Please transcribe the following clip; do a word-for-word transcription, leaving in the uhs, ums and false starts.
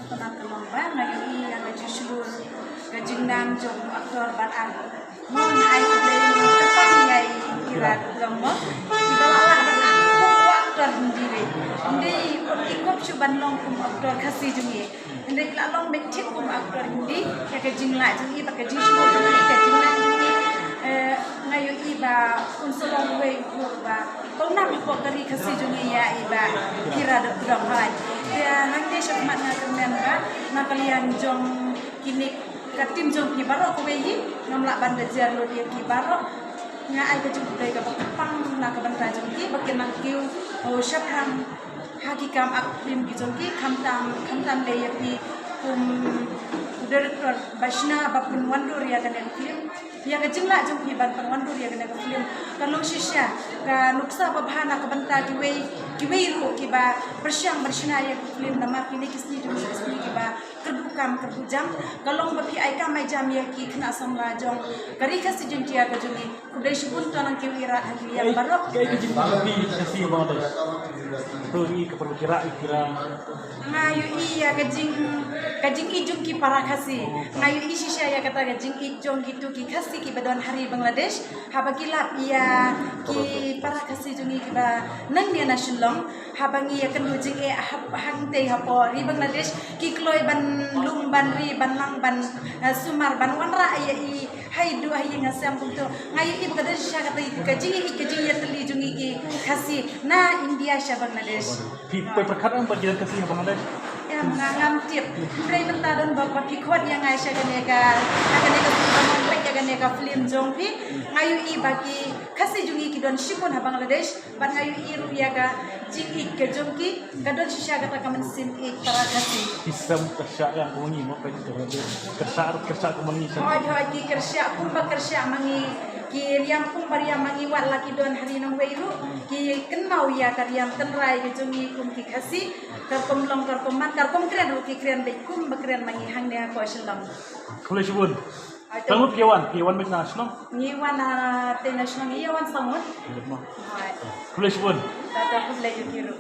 Kane ka long ba nga ïohi ïa ka jingshlur ka jingnang jong u actor Bah Ar. Mo nga ai khublei kyrpang ïa i Kira Dudong mo. Iba la lah ban act kum u actor Hindi re. Hynrei um i kup shuh ban long kum u actor Khasi jong ngi. Hynrei i la long beit thik kum u actor Hindi ïa ka jingleh jong i bad ka jingshlur jong i, ka jingnang jong i. Eh, nga ïohi ba un sa long uwei u ba pawnam hapoh ka ri Khasi jong ngi ïa i Bah Kira Dudong. Hooid. Te nangta shakhmat nga kyrmen ba na ka liang jong kine ka team jong ki baroh kawei hi ngam lah ban da jer lut ïa ki baroh. Nga ai ka jingkhublei kaba kyrpang na ka bynta jong ki ba kin nang kiew, oh, shaphrang ha ki kam act film ki jong ki, khamtam, khamtam lei ïa phi kum u director ba shna ba pynwandur ïa kane ka film. Ïa ka jingleh jong phi ban pynwandur ïa kane ka film ka long shisha ka nuksa ba bha na ka bynta kiwei, kiwei ruh kiba pyrshang ban shna ïa ka film namar kine ki sngi jong ngi ki sngi kiba kyrduh kam kyrduh jam. Ka long ba phi ai kam ai jam ïa ki khynnah samla jong ka ri Khasi Jaiñtia ka jong ngi. Khublei shibun to nang kiew ïa i Rad ha ki liang baroh. Kaei ka jingmut jong phi Khasi ha Bangladesh? Phi i ka para Kira, i Kira. Nga ïohi ïa ka jing, ka jingïeit jong ki para Khasi. Nga ïohi shisha ïa kata ka jingïeit jong kito ki Khasi kiba don ha ri Bangladesh. Haba ki lap ïa ki para Khasi jong ngi kiba nang ne na Shillong. Haba ngi ïa kynduh jingeh hap hangtei hapoh ri Bangladesh. Ki kloi ban lum ban ri ban lang ban, eh, sumar ban wanrah ïa i Haduh ha ïing ha sem kumto. Nga ïohi ba ka don shisha kata ka jingïeit ka jingïatylli jong ngi ki Khasi na India sha Bangladesh. Phi poi pyrkhat em ba ki don Khasi ha Bangladesh? Em, nga ngam tip. Hynrei mynta don ba, ba phi khot ïa nga sha kane ka, ha kane ka, ba nga peit ïa kane ka film jong phi. Nga ïohi ba ki Khasi jong ngi ki don shibun ha Bangladesh. Bad nga ïohi ruh ïa ka jingïeit ka jong ki, ka don shisha kata ka mynsiem ïeit para Khasi. Ki sem kyrshah ïa kumne mo, ka jingkyrshah, kyrshah kumne sem. Hooid, hooid, ki kyrshah kumba kyrshah ma ngi, ki riam kumba riam ma ngi, wat la ki don ha ri nongwei ruh, ki kynmaw ïa ka riam tynrai ka jong ngi kum ki Khasi, katkum long katkum man, katkum kren ruh ki kren beit kumba kren ma ngi hangne hapoh Shillong. Khublei shibun. Tang ngut phi wan, phi wan beit na shnong? Ngi wan, ah, te na shnong ngi wan saw ngut. Ngut mo. Hai. Khublei shibun. Tata khublei ïa ki ruh.